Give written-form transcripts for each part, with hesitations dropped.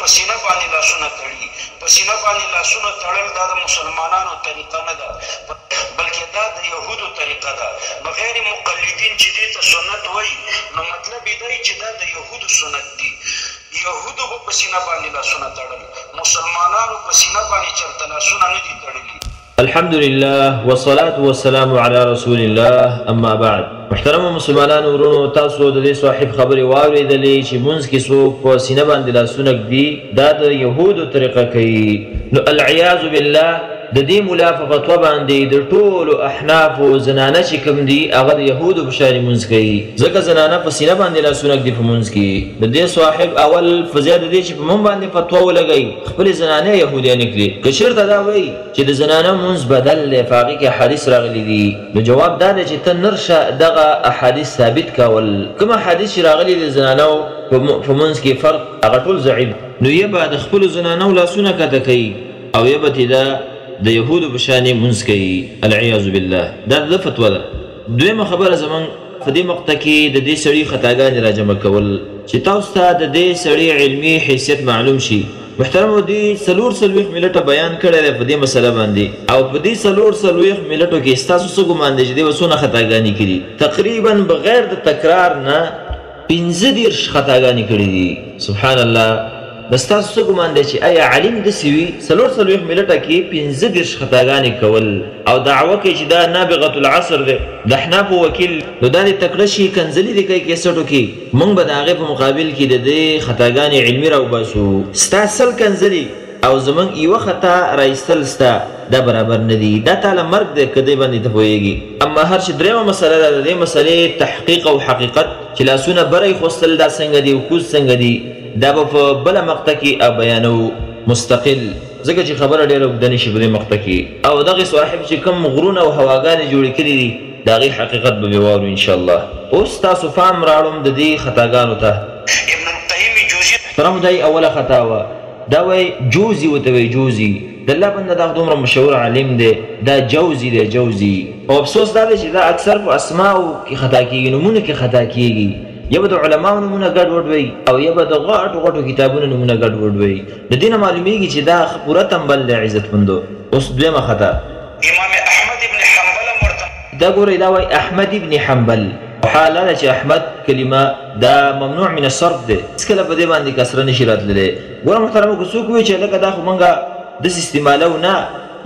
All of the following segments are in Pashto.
په سینه باندې لاسونه تړي. په سینه باندې لاسونه تړل دا د مسلمانانو طریقه نه ده، بلکې دا د یهودو طریقه ده. نو غیر مقلدین چې دې ته سنت وایي، نو مطلب یې دی چې دا د یهودو سنت دي. یهودو به په سینه باندې لاسونه تړل، مسلمانانو په سینه باندې چېرته لاسونه نه دي تړلي. الحمد لله والصلاة والسلام على رسول الله، اما بعد. محترمو مسلمانانو ورونو، تاسو د دې صاحب خبرې واورېدلې چې مونځ کې څوک په سینه باندې لاسونه ږدي دا د یهودو طریقه کوي. نو العیاذ بالله د دې ملا په فتوا باندې د ټولو احنافو زنانه چې کوم دي هغه د یهودو په شان مونځ کوي، ځکه زنانه په سینه باندې لاسونه ږدي په مونځ کې. د دې صاحب اول په ځای د دې چې په مونږ باندې فتوا ولګوي خپلې زنانې یهودیانې کړي. که چېرته دا وایي چې د زنانه مونځ بدل دی، په هغې کې احادیث راغلي دي، نو جواب دا دی چې ته نر شه دغه احادیث ثابت کول. کوم احادیث چې راغلي دي زنانو په مونځ کې فرق، هغه ټول ضعیف. نو یې به د خپلو زنانو لاسونه کته کوي او یې به ترې دا د یهودو په شان یې مونځ کوي، العیاذ بالله. دا د ده فتوا ده. دویمه خبره، زمونږ په دې مقطع کې د دې سړي خطاګانې راجمع کول چې تاسو ته د دې سړي علمي حیثیت معلوم شي. محترمو، دې 44 منټه بیان کړی دی په دې مسله باندې، او په دې 44 منټو کې ستاسو څه ګمان دی چې دې به څونه خطاګانې کړي؟ تقریبا بغیر د تکرار نه 35 خطاګانې کړي دي. سبحان الله. نو ستاسو څه ګمان دی چې ایا عالم داسې وي 44 منټه کې 35 خطاګانې کول او دعوه کوي چې دا نابغة العصر دی، د احنافو وکیل، نو دا دې تکړه شي، کنځلې دې کوي کیسټو کې، موږ به د هغې په مقابل کې د دې خطاګانې علمي راوباسو. ستا 100 کنځلې او زمونږ یوه خطا راایستل ستا دا برابر نه دي، دا تاله مرګ دی که دې باندې ته پوهېږي. اما هر چې درېیمه مسله ده، د دې مسلې تحقیق او حقیقت چې لاسونه بره ایښوستل دا څنګه دي او کوز څنګه دي، دا به په بله مقطع کې بیانوو مستقل، ځکه چې خبره ډېره اوږده نه شي په دې مقطع کې. او دغې صاحب چې کوم غرونه او هواګانې جوړې کړي دي د هغې حقیقت به مې واورو انشاءالله. اوس ستاسو فهم راړم د دې خطاګانو ته. ابن القیم جوزي محترم، دا یې اوله خطا وه، دا وایي جوزي ورته وایي، جوزي. د الله بنده دا دومره مشهور عالم دی، دا جوزي دی، جوزي. او افسوس دا دی چې دا اکثر په اسماو کې خطا کېږي، نومونو کې خطا کېږي. یا به د علماو نومونه ګډوډ وي او یا به د غټو غټو کتابونو نومونه ګډوډ وي. د دې نه معلومیږي چې دا پوره تنبل دی عزتمندو. اوس دویمه خطا، امام احمد ابن حنبل هم ورته دا ګورئ، دا وایي احمد ابن حنبل. حال دا چې احمد کلمه دا ممنوع من الصرف دی، هېڅکله په دې باندې کسره نشي راتللی. ګوره محترمو، که څوک وایي چې لکه دا خو مونږ داسې استعمالوو نه،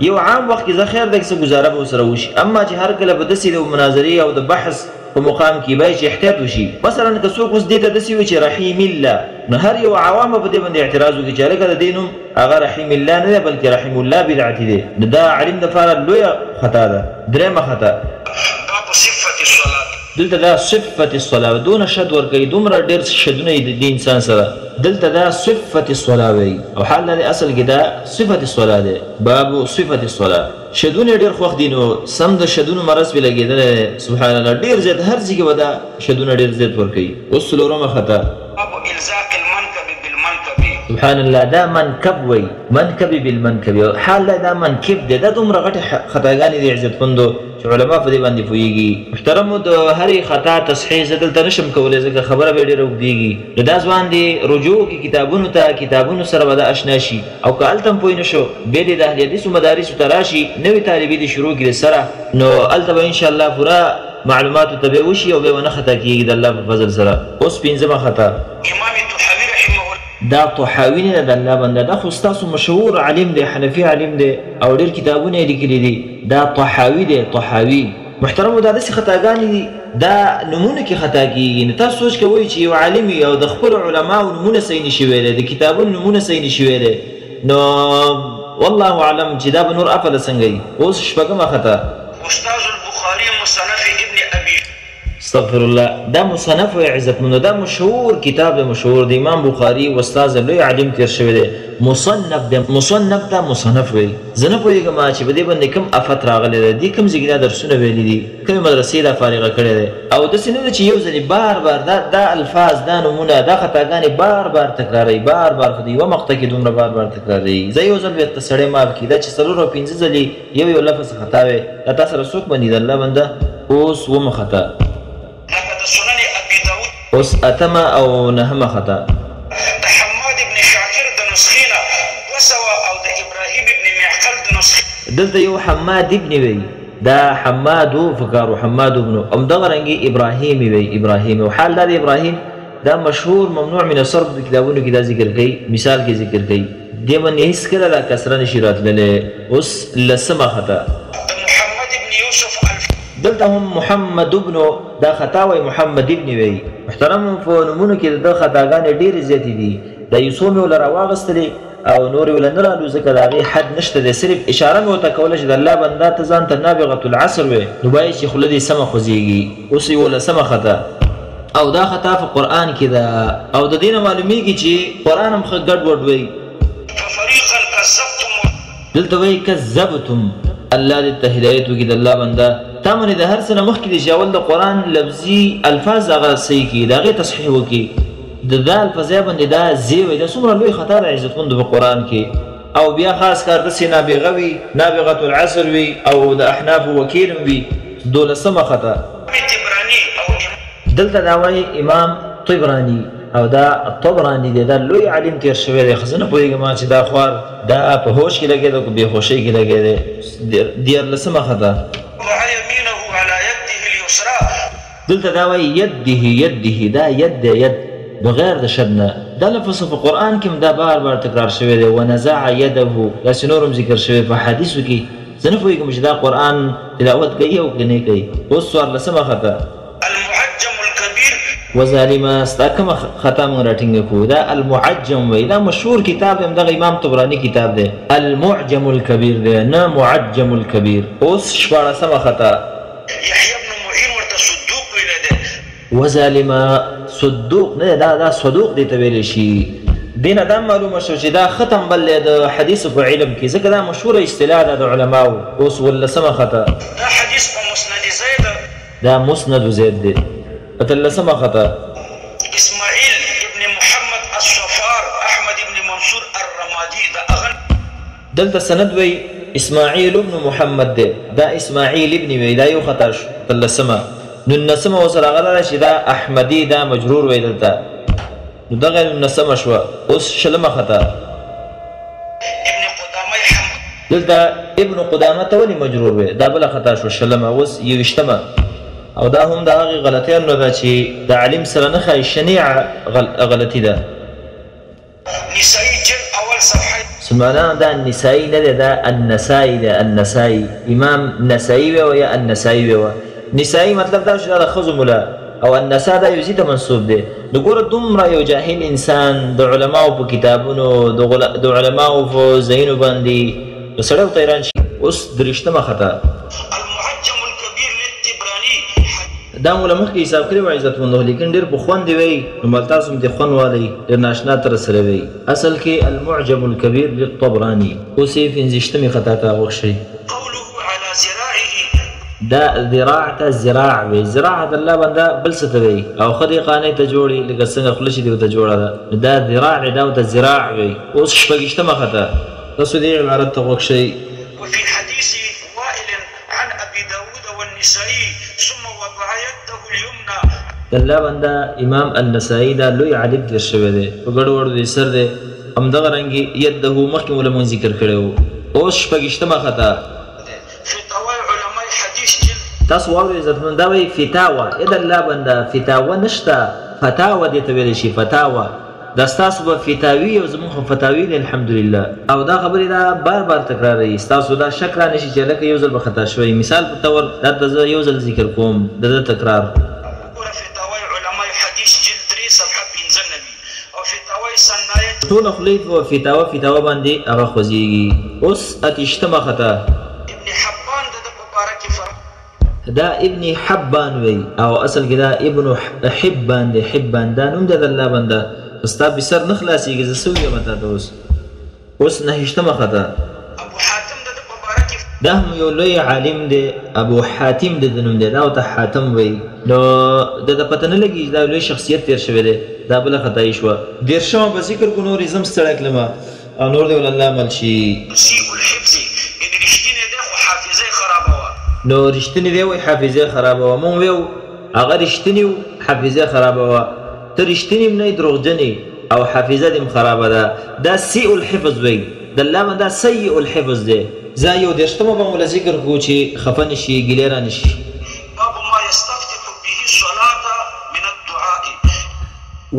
یو عام وخت کې زه خیر دی که څه ګزاره به ورسره وشي، اما چې هر کله به داسې د مناظرې او د بحث په مقام کې باید چې احتیاط وشي. مثلا که څوک اوس دې ته داسې وي چې رحیم الله، نو هر یو عوام به په دې باندې اعتراض وکړي چې هلکه د دې نوم هغه رحیم الله نه دی بلکې رحیم الله بدعتي دی. نو دا عالم دپاره لویه خطا ده. درېیمه خطا، باب صفة الصلاة. دلته دا صفة الصلاة دونه شد ورکوي، دومره ډېر شدونه یې د دې انسان سره. دلته دا صفة الصلاة وایي او حال دا دی اصل کې دا صفة الصلاة دی، باب صفة الصلاة. شدونه ډېر خوښ دي، نو سم د شدونو مرض پرې لګېدلی دی. سبحان الله، ډېر زیات هر ځای کې به دا شدونه ډېر زیات ورکوي. اوس څلورمه خطا، باب الزاق المنکب بالمنکب. سبحان الله، دا منکب وایي، منکب بالمنکب، حال دا دا منکب دی. دا دومره غټې خطاګانې دي عزتمندو چې علما په دې باندې پوهېږي. محترمو، د هرې خطا تصحیح زه دلته نشم کولی ځکه خبره به ډېره اوږدېږي. نو دا ځوان دې رجوع وکړي کتابونو ته، کتابونو سره به دا اشنا شي، او که هلته هم پوه نه شو بیا دې د اهل حدیثو مدارسو ته راشي، نوې طالبي دې شروع کړي سره، نو هلته به انشاءالله پوره معلوماتو ته به وشي او بیا به نه خطا کېږي د الله په فضل سره. اوس پنځمه خطا، امام طحاوي رحمه الله. دا طحاوي نه ده د الله بنده، دا خو ستاسو مشهور عالم دی، حنفي عالم دی او ډېر کتابونه یې لیکلي دي. دا طحاوي دی، طحاوي. محترمو، دا داسې خطاګانې دي، دا نومونو کې خطا کېږي. نو تاسو سوچ کوئ چې یو عالم وي او د خپلو علماو نومونه صحیح نشي ویلی، د کتابونو نومونه صحیح نشي ویلی، نو والله اعلم چې دا به نور افله څنګه وي. اوس شپږمه خطا، استاذ البخاري مصنف ابن ابي استغفر الله، دا مصنف وایي عزتمندو، دا مشهور کتاب دی، مشهور دی، امام بخاري استاد لوی عالم تېر شوی دی. مصنف دی، مصنف ته مصنف وایي. زه نه پوهېږم چې په دې باندې کوم افت راغلی دی، دې کوم ځای کې دا درسونه ویلي دي، کومې مدرسې دا فارغه کړی دی، او داسې نه ده چې یو ځلې بار بار دا الفاظ، دا نومونه، دا خطاګانې بار بار تکراروي، بار بار په دې یوه مقطع کې دومره بار بار تکراروي. زه یو ځل بېرته سړی معاف کړي، دا چې 4 او 5 ځلې یو یو لفظ خطا وی، دا تا سره څوک مني د الله بنده؟ اوس اوومه خطا، لکه د سنن ابي داود. اوس اتمه او نهمه خطا، د حماد ابن شاکر د نسخې نه 200 او د ابراهیم ابن معقل د نسخې. دلته یو حماد ابن وی، دا حماد فکارو حماد ابن همدغه رنګې ابراهیم وی، ابراهیم. او حال دا د ابراهیم دا مشهور ممنوع من الصرف د کتابونو کې دا ذکر کوي، مثال کې ذکر کوي، دې باندې هېڅکله دا کسره نشي راتللی. اوس لسمه خطا، د محمد ابن یوسف الف. دلته هم محمد ابن دا خطا وایي، محمد ابن وایي. محترم په نومونو کې د ده خطاګانې ډېرې زیاتې دي، دا یو څو مې ورله راواغستلې او نورې ورله نه رالو، ځکه د هغې حد نشته دی. صرف اشاره مې ورته کوله چې د الله بنده ته ځان ته نابغة العصر وې، نو باید چې خوله دې سمه خوځېږي. اوس یولسمه خطا، او دا خطا په قرآن کې ده، او د دې نه معلومیږي چې قرآن هم ښه ګډوډ وایي. ففریقا کذبتم، دلته وایي کذبتم. الله دې ته هدایت وکړي. د الله بنده تا باندې د هر څه نه مخکې دي چې اول د قرآن لفظي الفاظ هغه صحیح کړي، د هغې تصحیح وکړي. د دال په ځای باندې دا زی وایي، دا څومره لوی خطا ده عزتمندو په قرآن کې. او بیا خاص کار داسې نابغه وي، نابغة العصر وي، او د احنافو وکیل هم وي. دولسمه خطا، دلته دا وایي امام طبراني، او دا طبراني دی، دا لوی عالم تېر شوی دی. خو زه نه پوهېږم چې دا خوار دا په هوش کې لګېده که بې هوشۍ کې لګېدی. دیارلسمه خطا، دلته دا وایي یده یده، دا ید دی، ید بغیر د شد نه. دا لفظ په قرآن کې هم دا بار بار تکرار شوی دی، ونزع یده، داسې نور هم ذکر شوی په حدیثو کې. زه نه پوهېږم چې دا قرآن تلاوت کوي او که نه کوي. اوس څوارلسمه خطا، المعجم الكبير. وظالمه ستا کومه خطا موږ راټینګه کړو؟ دا المعجم وایي، دا مشهور کتاب دی، همدغه امام طبراني کتاب دی، المعجم الکبیر دی، نه معجم الکبیر. اوس شپاړسمه خطا، یحیی بن معین ورته صدوق ویلی دی. وظالمه صدوق نه دی، دا صدوق دی ته ویلی شي. دې نه دا معلومه شوه چې دا ښه تنبل دی د حدیثو په علم کې، ځکه دا مشهوره اصطلاح ده د علماو. اوس ولسمه خطا، دا حدیث په مسند زید، دا مسند زید دی. اتلسمه خطا، اسماعیل ابن محمد الصفار احمد ابن منصور الرمادي د هغه. دلته سند وایي اسماعیل ابن محمد دی، دا اسماعیل ابن وایي، دا یو خطا شو. اتلسمه. نولسمه ورسره هغه ده چې دا احمدي دا مجرور وایي دلته، نو دغه نولسمه شوه. اوس شلمه خطا، ابن قدامه دلته ابن قدامه ته ولې مجرور وایي؟ دا بله خطا شوه، شلمه. اوس یوویشتمه، او دا هم د هغې غلطیانو نه ده چې د عالم سره نه ښایي، شنیعه غلطي ده. نسائی جلد اول صفحه. مسلمانانو دا نسائی نه دی، دا النسائی دی. النسائی، امام نسائی وی یا النسائی وی. نسائی مطلب دا چې دا د ښځو ملا، او النسا دا یو ځای ته منسوب دی. نو ګوره دومره یو جاهل انسان د علماو په کتابونو، د علماو په ځایونو باندې نو سړی ورته حیران شي. اوس درویشتمه خطا، المعجم الكبير للطبراني. دا مو له مخکې حساب کړی وه عزتمندو، لیکن ډېر په خوند یې وایي، نو مال تاسو هم دې خوند والی، ډېر ناشنا ته رسره وایي. اصل کې المعجم الكبير للطبراني. اوس یې پنځویشتمې خطا ته غوږ شئ. قوله على ذراعه، دا ذراع ته ذراع وایي. ذراع د الله بنده بل څه ته وایي، او ښه دې قانع ته جوړې لکه څنګه خوله چې دې ورته جوړه ده، نو دا ذراع دی، دا ورته ذراع وایي. اوس شپږویشتمه خطا، تاسو دې عبارت ته غوږ شئ. وفي حديث وائل عن أبي داود والنسائي ثم وضع يده اليمنى. د الله بنده امام النسائي دا لوی عالم تېر شوی دی، په ګډو وډو دې سر دی. همدغه رنګې یده مخکې مو له مونږ ذکر کړی و. اوس شپږویشتمه خطا، فتاوی علماء حدیث جلد. تاسو واورئ عزتمند، دا وایي فتاوه. ای د الله بنده فتاوه نشته، فتاوه دې ته ویلی شي، فتاوه. دا ستاسو به فتاوي او زموږ خو فتاوي دی الحمدلله. او دا خبرې دا بار بار تکراروي، ستاسو دا شک را نه شي چې لکه یو ځل به خطا شوی. مثال په طور دا ته زه یو ځل ذکر کوم د ده تکرار. وګوره فتاوی علماء حدیث جلد 3 صفحه 95 او فتاوی صنایع. ټوله خولۍ په فتاوه فتاوه باندې هغه خوځېږي. اوس اتیشتمه خطا، ابن حبان د ده په باره کې فرمایي. دا ابن حبان وایي، او اصل کې دا ابن حبان دی. حبان دا نوم دی د الله بنده، خو ستا په سر نه خلاصېږي، زه څه ووایم تا ته. اوس اوس نهشتمه خطا، ابو حاتم د ده په باره کې. دا هم یو لوی عالم دی، ابو حاتم د ده نوم دی، دا ورته حاتم وایي. نو د ده پته نه لګېږي چې دا لوی شخصیت تېر شوی دی، دا بله خطایي شوه. دېرشمه به ذکر کړو، نور یې زه هم ستړی کړم او نور دې ول الله مل شي. مسیء الحفظ، یعنې رښتینی دی خو حافظه یې خرابه وه. نو رښتینی دی وایي حافظه یې خرابه وه. مونږ ویو هغه رښتینی و، حافظه یې خرابه وه. ته رښتینی هم نه یې، دروغجن یې. او حافظه دې هم خرابه ده. دا سیء الحفظ وایي، د الله بنده سیء الحفظ دی. زه یو دېرشتمه به مو له ذکر کړو چې خفه نه شي، ګیلې را نه شي. باب ما یستفتح به الصلاة من الدعاء.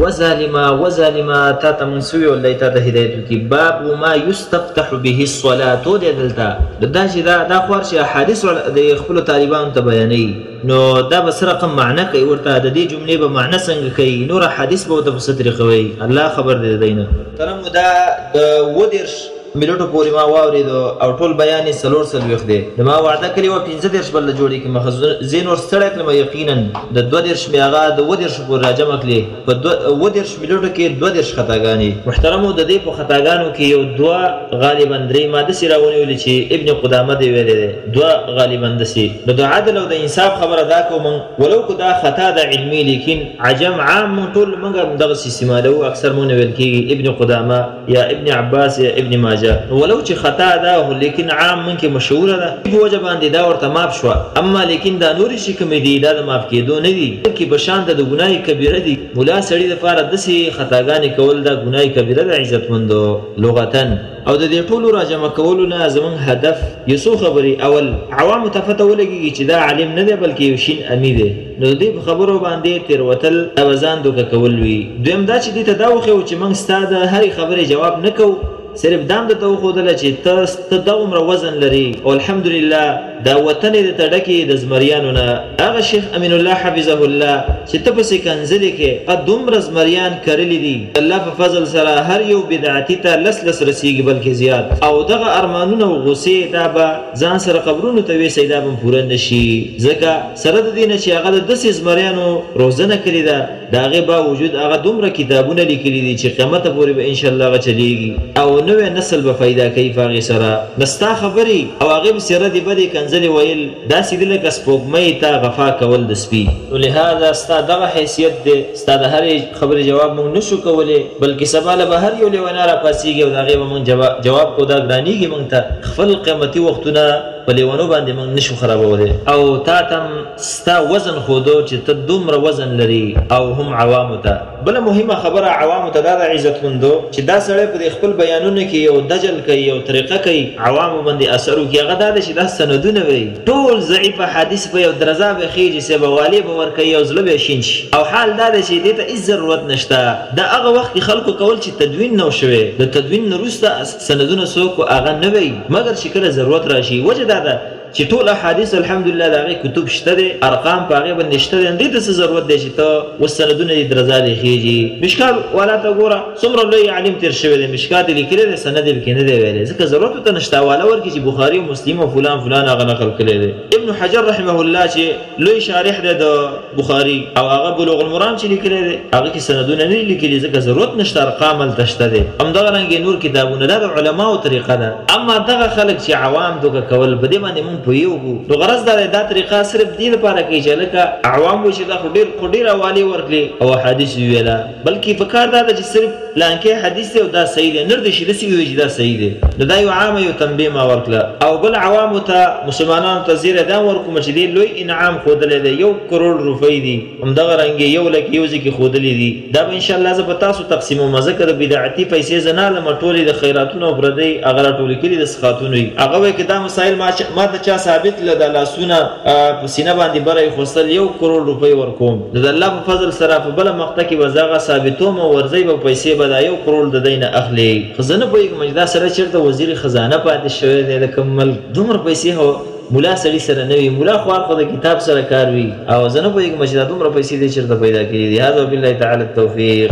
وظالمه وظالمه تا ته مونږ څه ویل، الله تا ته هدایت وکړي. باب ما یستفتح به الصلاة دی دلته. دا چې دا خوار چې احادیث د خپلو طالبانو ته بیانوي، نو دا به څه رقم معنی کوي ورته، د دې جملې به معنی څنګه کوي، نور احادیث به ورته په څه طریقه وایي، الله خبر دی د دی نه. محترمو دا د 37 منټو پورې ما واورېدو او ټول بیان یې 44 دی. نو ما وعده کړې وه 35 به له جوړې کړم، خو زه نور ستړی کړم. یقینا د 32 مې هغه د 37 پورې راجمع کړې، په 37 منټو کې 32 خطاګانې. محترمو د دې په خطاګانو کې یو دوه غالبا درې ما داسې راونیولې چې ابن قدامه دی ویلی دی، دوه غالبا داسې. نو د عدل او د انصاف خبره دا کوم، ولو که دا خطا ده علمي، لیکن عجم عام مونږ ټول مونږ همدغسې استعمالوو، اکثر مونږ نه ویل کېږي ابن قدامه یا ابن عباس یا ابن ماجه، ولو چې خطا ده خو لیکن عام مونږ کې مشهوره ده، په وجه باندې دا ورته معاف شوه. اما لیکن دا نورې چې کومې دي دا د معاف کېدو نه دي، بلکې په شان د ګناه کبیره دي. ملا سړي دپاره داسې خطاګانې کول دا ګناه کبیره ده عزتمندو لغتاً. او د دې ټولو راجمع کولو نه زمونږ هدف یو څو خبرې. اول، عوامو ته پته ولګېږي چې دا عالم نه دی بلکې یو شین امي دی، نو د دې په خبرو باندې تېروتل دا به ځان دوکه کول وي. دویم دا چې دې ته دا وښیو چې موږ ستا د هرې خبرې جواب نه کوو، صرف دا هم درته وښودله چې ته دغومره وزن لرې او الحمدلله دا وطن یې درته ډکې د زمریانو نه. هغه شیخ امین الله حفظه الله چې ته پسې کنځلې کې، هغه دومره زمریان کرلي دي، الله په فضل سره هر یو بدعتي ته لس لس رسیږي بلکې زیات. او دغه ارمانونه او غصې دا به ځان سره قبرونو ته ویسئ، دا به هم پوره نه شي، ځکه سره د دې نه چې هغه د داسې زمریانو روزنه کړې ده، د هغې باوجود هغه دومره کتابونه لیکلي دي چې قیامته پورې به انشاءالله هغه چلیږي او نوی نسل به پیدا کوي په هغې سره. نو ستا خبرې او هغې پسې ردې بدې کنځلې ویل داسې دي لکه سپوږمۍ ته غفا کول د سپي. نو لهذا ستا دغه حیثیت دی، ستا د هرې خبرې جواب موږ نشو کولی، بلکې سبا له به هر یو لیونا راپاڅېږي او د هغې به موږ جواب کوو. دا ګرانېږي موږ ته، خپل قیمتي وختونه په لیونو باندې موږ نشو خرابولی. او تا ته هم ستا وزن ښودو چې ته دومره وزن لري، او هم عوامو ته. بله مهمه خبره عوامو ته دا ده عزتمندو چې دا سړی په دې خپل بیانونو کې یو دجل کوي، یو طریقه کوي، عوامو باندې اثر وکړي. هغه دا ده چې دا سندونه وایي، ټول ضعیف احادیث په یو درزا به خېږي، صاحب والي به ورکوي او زړه به یې شین شي. او حال دا ده چې دې ته هېڅ ضرورت نشته. دا هغه وخت کې خلکو کول چې تدوین نه و شوی، د تدوین نه وروسته سندونه څوک هغه نه وایي، مګر چې کله ضرورت راشي. وجه دا ده چې ټول احادیث الحمدلله د هغې کتب شته دی، ارقام په هغې باندې شته دی، دې ته څه ضرورت دی چې ته اوس سندونه دې درزا دې خېږي. مشکات والا ته ګوره څومره لوی عالم تېر شوی دی، مشکات یې لیکلی دی، سند یې پکې نه دی ویلی، ځکه ضرورت ورته نشته. حواله ورکړي چې بخاري او مسلم او فلان فلان هغه نقل کړی دی. ابن حجر رحمه الله چې لوی شارح دی د بخاري او هغه بلوغ المرام چې لیکلی دی، هغه کې سندونه نه دي لیکلي، ځکه ضرورت نشته، ارقام هلته شته دی. همدغه رنګ نور کتابونه، دا د علماو طریقه ده. اما دغه خلک چې عوام دوکه کول، په دې باندې مونږ پوهېږو. نو غرض دا دی دا طریقه صرف دې لپاره کوي چې لکه عوام وایي چې دا خو ډېر حوالې ورکړې او احادیث یې ویله، بلکې په کار دا ده چې صرف پلانکی حدیث دی او دا صحیح دی، نور دې شي داسې ووایي چې دا صحیح دی. نو دا یو عامه یو تنبیه ما ورکړه. او بل عوامو ته مسلمانانو ته زیری دا ورکوم چې دې لوی انعام ښودلی دی، 1 کروڑ روپۍ دي، همدغه رنګ یې 1 لک یو ځای کې ښودلی دي. دا به انشاءالله زه په تاسو تقسیموم، ځکه د بدعتي پیسې زه نه علم، ټولې د خیراتونو او پردۍ هغه راټولې کړي د سخاتونو یې. هغه وایي که دا مسایل ما ته چا ثابت کړل، دا لاسونه په سینه باندې بره ایښودل، 1 کروڑ روپۍ ورکوم. نو د الله په فضل سره په بله مقطع کې به زه هغه ثابتوم او ورځئ به پیسې به دا 1 کروڑ د دی نه اخلي. خو زه نه پوهېږم چې دا سړی چېرته وزیر خزانه پاتې شوی دی، د کوم ملک دومره پیسې خو ملا سړي سره نه وي، ملا خوار خو د کتاب سره کار وي. او زه نه پوهېږم چې دا دومره پیسې دی چېرته پیدا کړي دي. هذا وبالله تعالی التوفیق.